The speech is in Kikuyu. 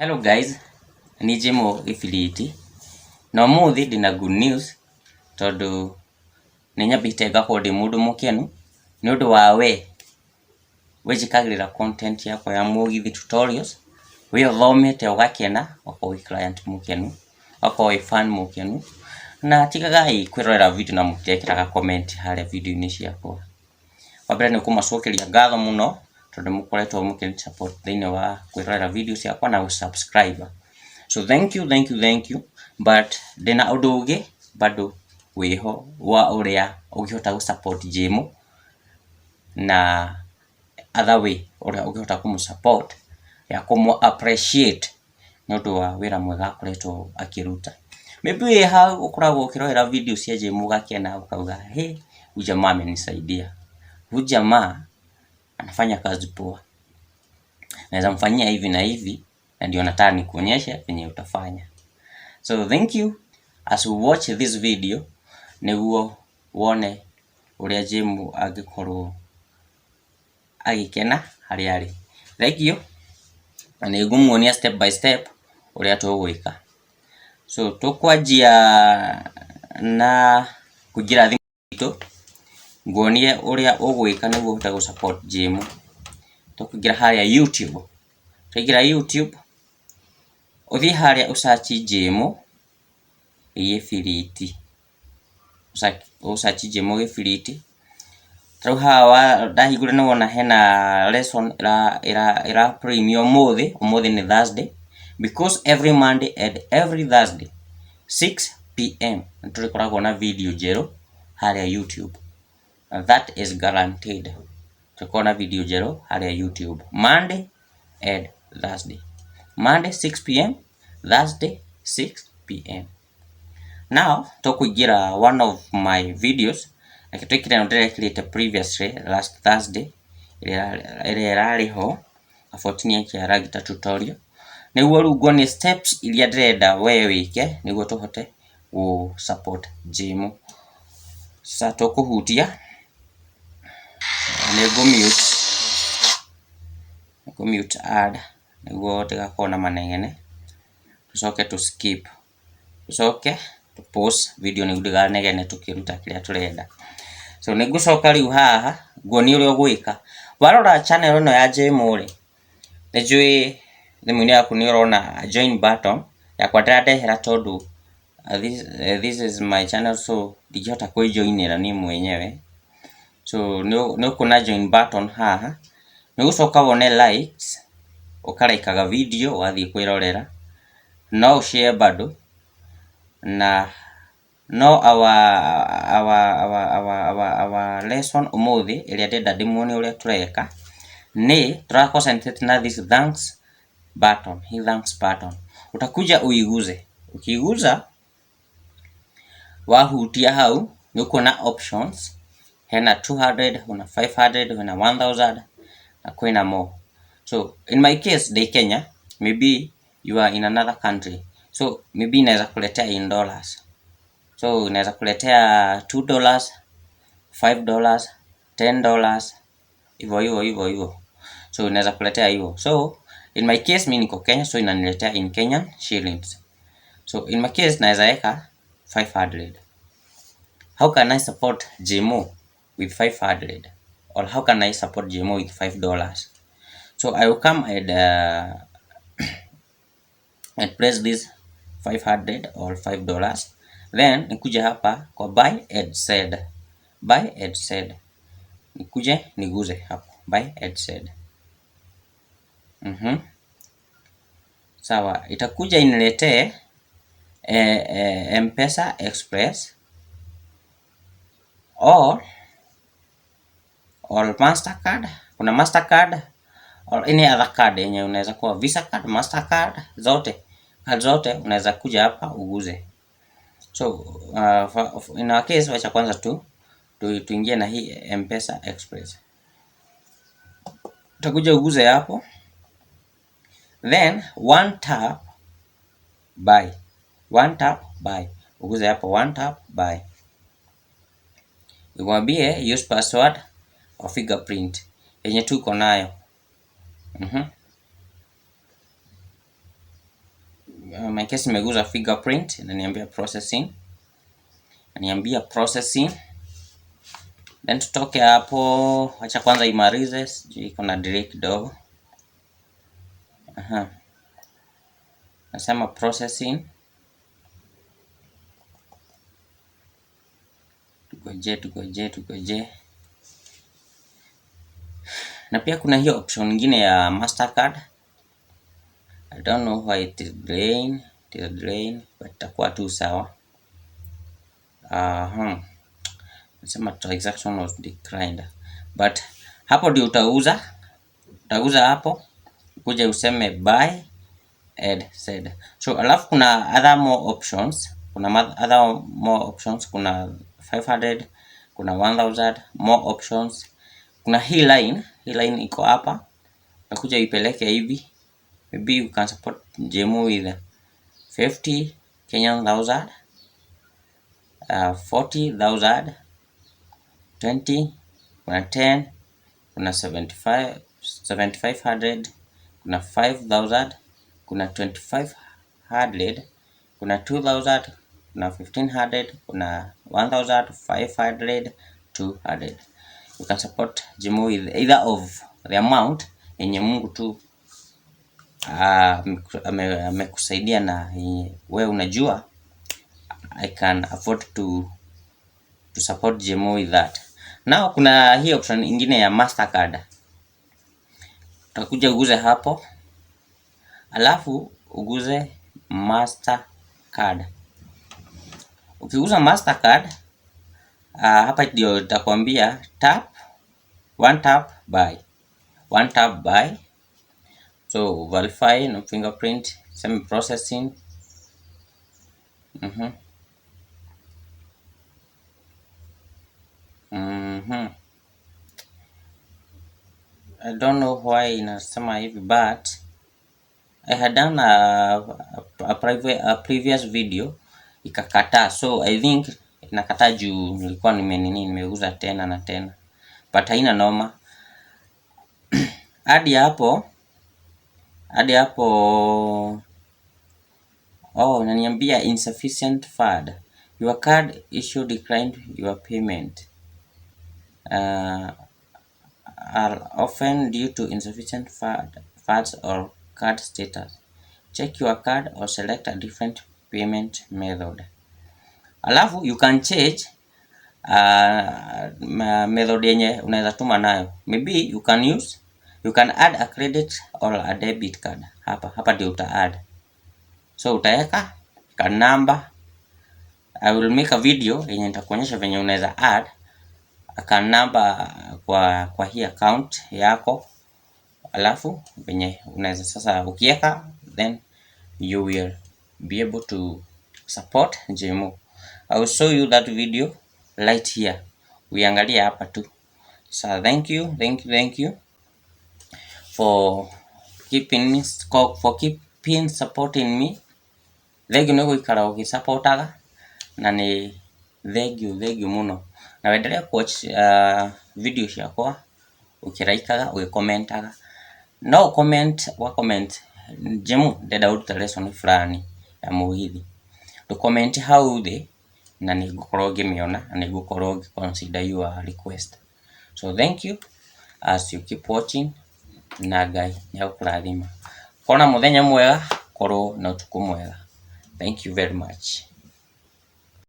Hello guys, ni Jimo Gĩbiriti na ũmũthĩ ndĩna good news tondũ nĩ nyambĩte ngakorwo ndĩ mũndũ mũkenu nĩ ũndũ wa we wĩnjĩkagĩrĩra content yakwa ya mũgithi tutorials, we ũthomete ũgakena ũgakorwo wĩ client mũkenu, ũgakorwo wĩ fan mũkenu, na tigagai kwĩrorera video na mũtirekĩraga comment harĩa video-inĩ ciakwa. Wa mbere nĩ kũmacokeria ngatho mũno tondũ nĩ mũkoretwo mũkĩ support thĩinĩ wa kwĩrorera video ciakwa na gũ subscribe. So thank you, thank you, thank you, but ndĩna ũndũ ũngĩ bado wĩho wa ũrĩa ũngĩhota gũ support Jĩmũ na other way ũrĩa ũngĩhota kũmũ support ya kũmũ appreciate nĩ ũndũ wa wĩra mwega akoretwo akĩruta. Maybe wĩ hau ũkoragwo ũkĩrorera video cia Jĩmũ ũgakena ũkauga he, huyu jamaa amenisaidia, huyu jamaa anafanya kazi poa, naweza mfanyia hivi na hivi, na ndio nataka nikuonyeshe venye utafanya. So thank you as you watch this video nĩguo wone ũrĩa Jĩmũ angĩkorwo agĩkena harĩa arĩ. Thank you, na nĩ ngũmuonia step by step ũrĩa tũgwĩka. So tũkwanjia na kũingĩra thimũ itũ, nguonie ũrĩa ũgwĩka nĩguo ũhote gũ support Jĩmũ. Tũkũingĩra harĩa YouTube, twaingĩra YouTube, ũthiĩ harĩa ũ search Jĩmũ Gĩbiriti, ũ search Jĩmũ Gĩbiriti. Rĩu haha ndahingũra nĩ wona hena lesson ĩra play ũmũthĩ, ũmũthĩ nĩ Thursday, because every Monday and every Thursday 6 p.m. nĩ tũrĩkoragwo na video njerũ harĩa YouTube. That is guaranteed. Tũkorwo na video njerũ harĩa YouTube Monday and Thursday. Monday 6 p.m., Thursday 6 p.m. Now tũkũingĩra one of my videos, reke twĩkĩre ĩno ndĩrekĩrĩte previously last Thursday ĩrĩa ĩrarĩ ho 14 ya tutorial, nĩguo rĩu nguonie steps iria ndĩrenda we wĩke nĩguo tũhote gũ support Jĩmũ. Sasa tũkũhutia, nĩ ngũ mute, ngũ mute ad nĩguo ndĩgakorwo na manegene, tũcoke tũ skip, tũcoke tũ pause video nĩguo ndĩkanegene tũkĩruta kĩrĩa tũrenda. So nĩ ngũcoka rĩu haha nguonie ũrĩa ũgwĩka. Warora channel ĩno ya Jĩmũ rĩ, nĩ njũĩ thimũ-inĩ yaku nĩ ũrona join button, yakwa ndĩrandehera tondũ this is my channel, so ndingĩhota kwĩjoinĩra niĩ mwenyewe. So nĩ ũkuona join button haha, nĩ ũgũcoka wone likes, ũkaraikaga video ũgathiĩ kwĩrorera, no ũ share bado, na no our lesson ũmũthĩ ĩrĩa ndĩrenda ndĩmuonie ũrĩa tũreka nĩ tũra concentrate na this thanks button, hii thanks button. Utakuja uiguze, ukiguza, wahutia hau nĩ ũkuona options, hena 200, hena 500, hena 1000 na kwĩna more. So in my case ndĩ Kenya, maybe you are in another country, so maybe inaweza kuletea in dollars, so inaweza kuletea $2, $5, $10, hivyo hivyo hivyo hivyo, so inaweza kuletea hivyo. So in my case mi niko Kenya, so inaniletea in Kenyan shillings. So in my case naweza weka 500. How can I support Jimo with 500, or how can I support Jimo with $5? So I will come and press this 500 or $5, then nikuje hapa kwa buy and send, buy and send, nikuje niguze hapo buy and send. Sawa, itakuja iniletee M-Pesa Express or Mastercard. Kuna Mastercard or any other card yenye unaweza kuwa Visa card, Mastercard, zote card zote unaweza kuja hapa uguze. So in our case, wacha kwanza tu tuingie na hii M-Pesa Express. Utakuja uguze hapo, then one tap buy, one tap buy, uguze hapo one tap buy, ikwambie use password or fingerprint yenye tuko nayo. My case nimeguza fingerprint, inaniambia processing, inaniambia processing. Then tutoke hapo, acha kwanza imalize, sijui iko na delay kidogo. Aha. Nasema processing. Tugoje, tugoje, tugoje. Na pia kuna hiyo option nyingine ya Mastercard. I don't know why it is delaying, it is delaying, but itakuwa tu sawa. Aha. Nasema transaction was declined. But hapo ndio utauza. Utauza hapo. Kuja useme buy and send. So alafu kuna other more options. Kuna other more options, kuna 500, kuna 1000 more options. Kuna hii line iko hapa. Utakuja ipeleke hivi. Maybe you can support Jemo with 50 Kenyan thousand, 40,000, 20, kuna 10, kuna 75, 7500, kuna 5000, kuna 2500, kuna 2000, kuna 1500, kuna 1500, 200. You can support Jemo with either of the amount yenye Mungu tu amekusaidia na yenye wewe unajua I can afford to support Jemo with that. Now kuna hii option ingine ya Mastercard. Utakuja uguze hapo, alafu uguze Mastercard. Ukiguza Mastercard, hapa ndio itakwambia tap one tap buy, one tap buy. So verify no fingerprint, same processing. I don't know why inasema hivi, but I had done a previous video ikakataa, so I think inakataa juu nilikuwa nime nini nimeuza tena na tena, but haina noma. Hadi hapo, oh, inaniambia insufficient fund, your card issue declined your payment are often due to insufficient funds or card status. Check your card or select a different payment method. Alafu you can change method yenye unaweza tuma nayo. Maybe you can add a credit or a debit card. Hapa ndio uta add. So utaweka card number. I will make a video yenye nitakuonyesha venye unaweza add a card number kwa hii account yako. Alafu venye unaweza sasa ukiweka, then you will be able to support Jemo. I will show you that video right here. Uiangalie hapa tu. So thank you, thank you, thank you for keeping me, for keeping supporting me. Thank you nĩ gũikara ũgĩsupportaga na nĩ thank you, thank you mũno. Na wendelee watch video ciakwa ũkĩraikaga, ũgĩkomentaga. No comment wa comment Jemu ndenda ũrute lesson fulani ya mũgithi. Ndũ comment hau thĩ na nĩ ngũkorwo ngĩmĩona na nĩ ngũkorwo ngĩ consider your request. So thank you as you keep watching na Ngai nĩ agũkũrathima. Korwo na mũthenya mwega, korwo na ũtukũ mwega. Thank you very much.